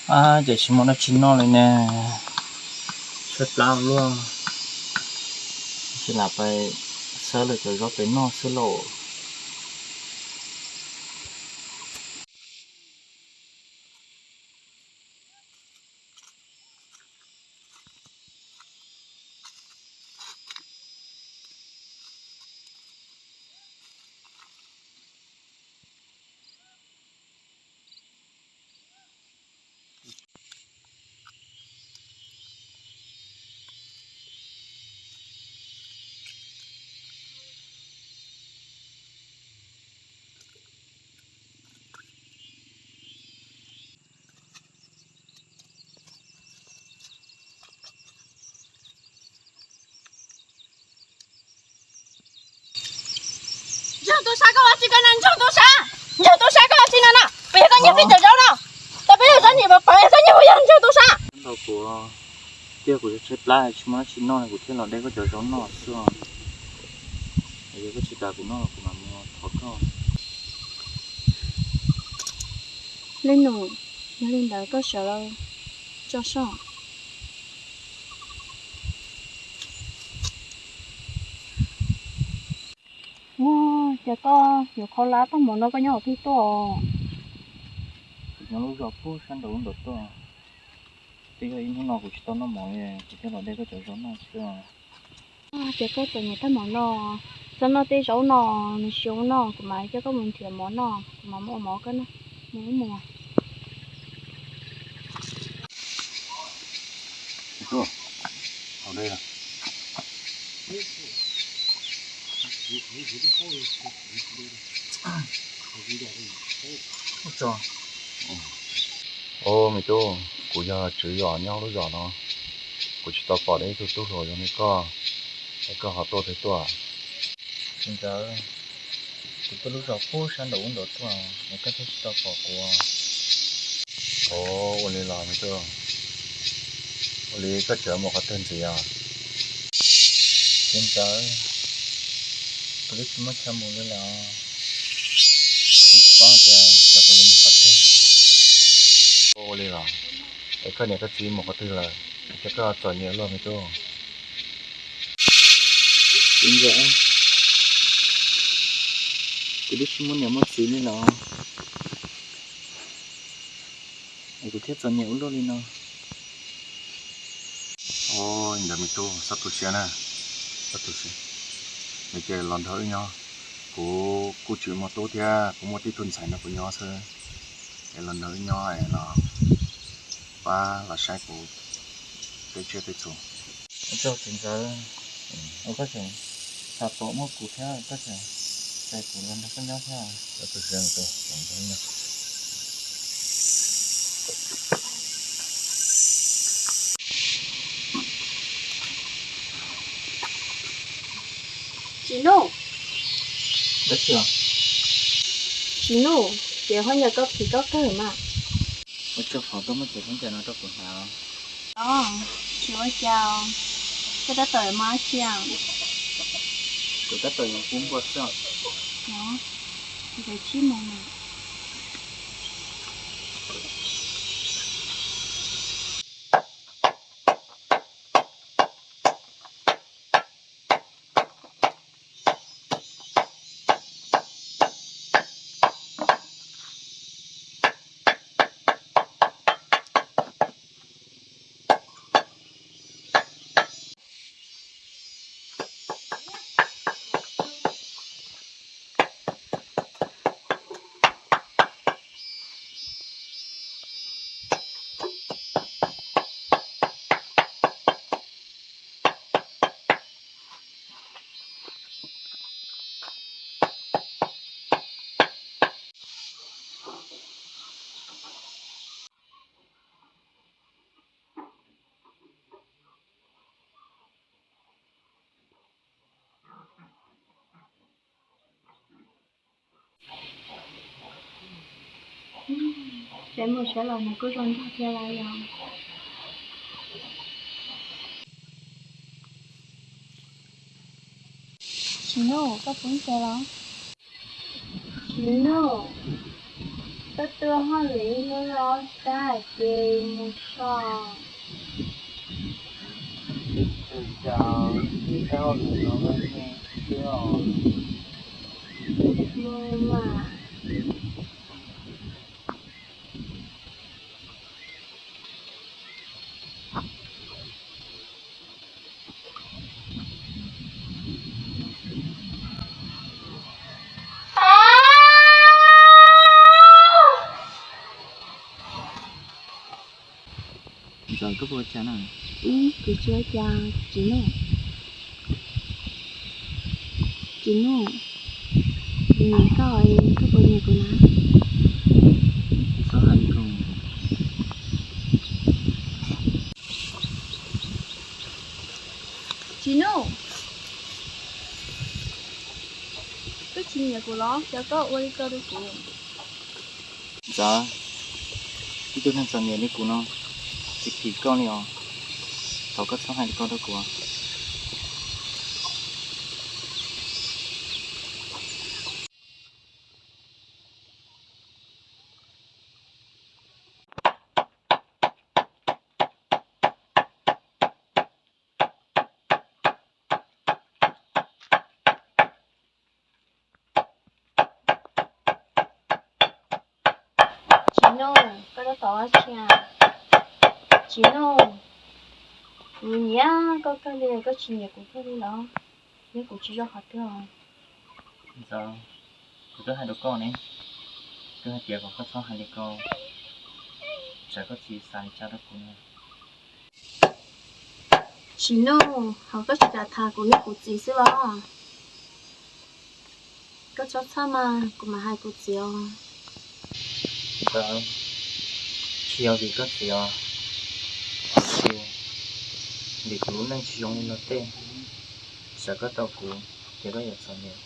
Ab, ces tsis muaj dab tsi noj li ne. Tshaib plab luaj, tsis lam pais xawb lawv cov zaub pem noj xwb lauj. Ntsuag tub sab, koj ua tsi koj na, Ntsuag tub sab? Ntsuag tub sab, koj ua tsi no na? Puas yog koj nyiag peb cov zaub no? Tau peb cov zaub nim pov pov, yog koj nyiag puas yog, Ntsuag tub sab? Ntau kuv, tiag kuv tshaib plab tsis muaj dab tsi noj li kuv thiaj los de koj cov zaub noj xwb. Yog koj tsis kam kuv noj los kuv mam mus thov koj. Leej nus, yog li ntawd koj sawv los tso soj. Ua, cas koj yuav kho lab tag mov no koj nyob qhov twg tuaj? Kuv nyob lub zos pug sab nraud lub nraud tuaj. Twb yog ib hnub no kuv tsis tau noj mov li, kuv thiaj los de koj cov zaub noj xwb. Ces koj txom nyem tag mov no, txhob noj tej zaub no, nws siav no, kuv mam coj koj mus nrhiav mov noj, kuv mam mus ua mov koj noj, mus ib mus. Au me tub, kuv yog tswv zos nyob lub zos no, kuv tsis tau pom dab ib tug tub hluas zoo li koj, es koj ho tuaj twg tuaj? Txiv ntxawm, kuv tuaj lub zos pug sab nraud ub nraud tuaj es koj thiaj tsis tau pom kuv. Au, ua li los me tub, ua li koj tseem mus qhov twg ntxiv os? Txiv ntxawm, kuv twb tsis muaj chaw mus li lawm, kuv twb tsis paub tias xyov kuv yuav mus qhov twg. Ua li los, es koj niam koj txiv mus qhov twg lawm, es koj txom nyem luaj me tub? Txiv ntxawm, kuv twb tsis muaj niam muaj txiv li lawm, es kuv thiaj txom nyem ua luaj li no. Au, ntawd me tub, txhob tu siab na, txhob tu siab. Nws ces los nrog wb nyob, kuv kuj tsis muaj tub thiab, kuv muaj tib tug ntxhais nrog kuv nyob xwb. Es los nrog wb nyob es los pab los saib kuv tej tsiaj tej txhu. Ua tsaug txiv ntxawm, ua koj tseem xav pom muaj kuv thiab koj tseem cais kuv los nrog koj nyob thiab. Tsis nug. Tsis nug, ces ho nyiam koj phim koj kawg mas. Ua tsaug qhov koj muab cov khaub ncaws no rau kuv hnav. Os, tsis ua cas, koj tab tom mus dab tsi? Kuv tab tom yuav pub npua xwb. Os, ncaws tsib moos na. Saib mus saib los nws kuj zoo nraug thiab lawm yom. Tsis nug, koj pub ntes los? Tsis nug. Koj tuaj hauj lwm ib hnub no sab ces mus so. Ib txwm cas ib txwm hauj lwm no me me xwb os. Mus mas. Ntxawm, koj puas ua cas na? Ib, kuv tsis ua cas, Tsis Nuj. Tsis Nuj, kuv nyiam koj, koj puas nyiam kuv na? Txhob hais li ko. Tsis Nuj, koj tsis nyiam kuv los xyov koj ua li ko rau kuv. Ntxawm, ib tug neeg txom nyem li kuv no, tsis phim koj li os. Thov koj txhob hais li ko rau kuv. Tsis Nuj, koj tab tom ua dab tsi? Tsis Nuj, kuv nyiam koj kawg li, koj tsis nyiam kuv kawg li los? Yog kuv tsis zoo qhov twg? Ntxawm, kuv twb hais rau koj ne, kuv hais tias kom koj txhob hais li ko, tsam koj tsis xav li cas rau kuv no. Tsis Nuj, ho koj tsis kam tham kuv niam kuv txiv xwb los? Koj txhob txhawj mas, kuv mam hais kuv txiv os. Ntxawm, tsis yog vim koj txiv os, tiam sis vim kuv lub neej tsis zoo li luag tej, tsam koj tau kuv ces koj yuav txom nyem.